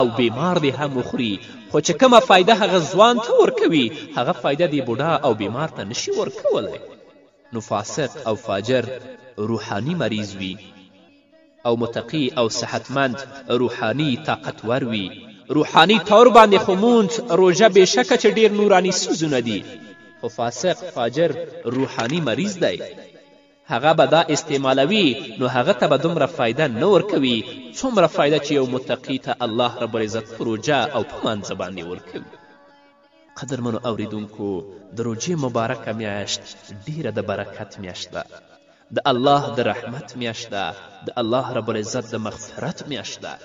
او بیمار دې هم وخوري، خو چې کومه فایده هغه ځوان ته ورکوي هغه فایده دې بوډا او بیمار ته نشي ورکولی. نو فاسق او فاجر روحاني مریض وي او متقي او صحتمند روحاني طاقتور وي. روحاني طور باندې خو مونځ روژه بېشکه چې ډېر نوراني څیزونه دي، خو فاسق فاجر روحاني مریض دی، هغه به دا استعمالوي نو هغه ته به دومره فایده نه ورکوي څومره فایده چې یو متقي ته الله رب العزت په روژه او په مانځه باندې ورکوي. قدرمنو اوریدونکو، د روژې مبارکه میاشت ډیره د برکت میاشت ده، د الله د رحمت میاشت ده، د الله رب العزت د مغفرت میاشت ده.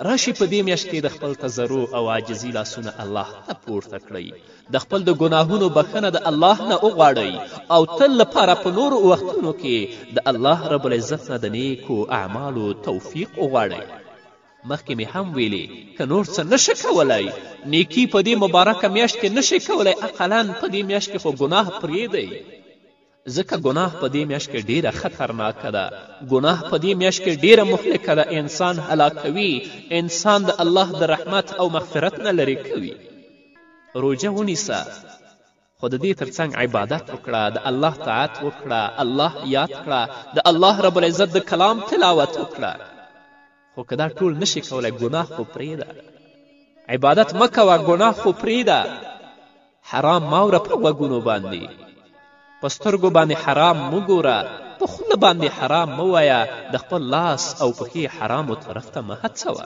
راشي په دې میاشت کې د خپل تضرع او عاجزي لاسونه الله ته پورته کړئ، د خپل د ګناهونو بخښنه د الله نه وغواړئ او تل لپاره په نورو وختونو کې د الله رب العزت نه د نیکو اعمالو توفیق وغواړئ. مخکې مې هم ویلې که نور څه نشئ کولی، نیکي په دې مبارکه میاشت کې نشئ کولی، اقلا په دې میاشت کې خو ګناه پرېږدئ، ځکه ګناه په دې میاشت کې ډیره خطرناکه ده، ګناه په دې میاشت کې ډیره مهلکه ده، انسان هلاکوي، انسان د الله د رحمت او مغفرت نه لرې کوي. روژه ونیسه، خو د دې ترڅنګ عبادت وکړه، د الله طاعت وکړه، الله یاد کړه، د الله رب العزت د کلام تلاوت وکړه. خو که دا ټول نشې کولی ګناه خو پرېږده، عبادت مه کوه، ګناه خو پرېږده، حرام ماوره په غوږونو باندې، په سترګو باندې حرام مه ګوره، په خوله باندې حرام مه وایه، د خپل لاس او پښې حرامو طرف ته مه هڅوه.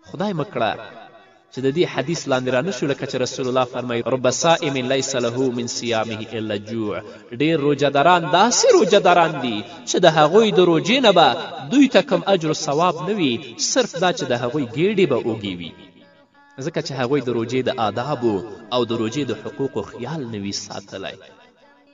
خدای مه کړه چې د دې حدیث لاندې را نشو لکه چې رسول الله فرمایي رب صائم لیس له من صیامه الا جوع. ډېر روژهداران داسې روژهداران دي چې د هغوی د روژې نه به دوی ته کوم اجر و ثواب نه وي، صرف دا چې د هغوی ګېډې به اوږې وي، ځکه چې هغوی د روژې د آدابو او د روژې د حقوقو خیال نه وي ساتلی.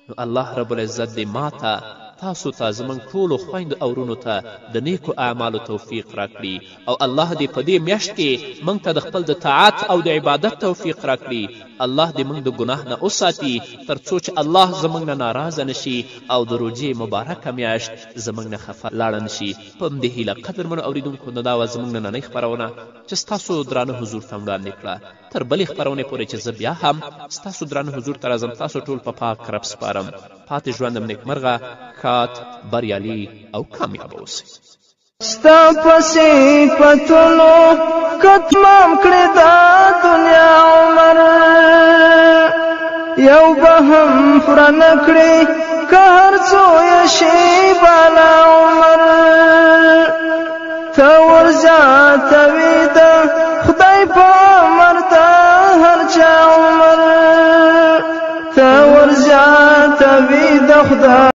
نو الله رب العزت دې ماته، تاسو ته، زموږ ټولو خویندو او وروڼو ته د نیکو اعمالو توفیق راکړي او الله دې په دې میاشت کې موږ ته د خپل د طاعت او د عبادت توفیق راکړي. الله دې موږ د ګناه نه وساتي تر څو چې الله زموږ نه ناراضه نشي او د روژې مبارکه میاشت زموږ نه خفه لاړه نشي. په همدې هیله قدرمنو اوریدونکو، نو دا وه زموږ نننۍ خپرونه چې ستاسو درانه حضور ته وړاندې کړه. تر بلې خپرونې پورې چې زه بیا هم ستاسو درانه حضور ته راځم، تاسو ټول په پاک رب سپارم. پاتې ژوندم نیکمرغه، ښاد، بریالي او کامیابه اوسئ. ستا په صفتونو که تمام کړې دا دنیا عمر، یو به هم پوره نه کړې که هر څو یې شي بالا عمر. ته ورزیاتوې د خدای په امر د هر چا عمر، ته ورزیاتوې د خدای.